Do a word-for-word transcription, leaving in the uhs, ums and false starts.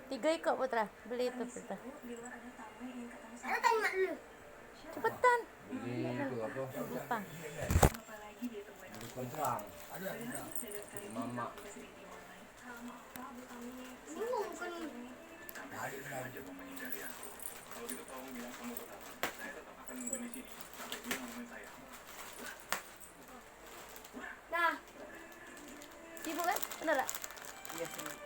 Tiga ikok, Putra. Beli itu, Putra. Ada tanya mak dulu. Cepetan. Beli itu apa? Lupa. Beli kentang. Ada, ada. Mamak. Ini bukan. Nah. Sibuk kan? Bener tak? Iya, sibuk.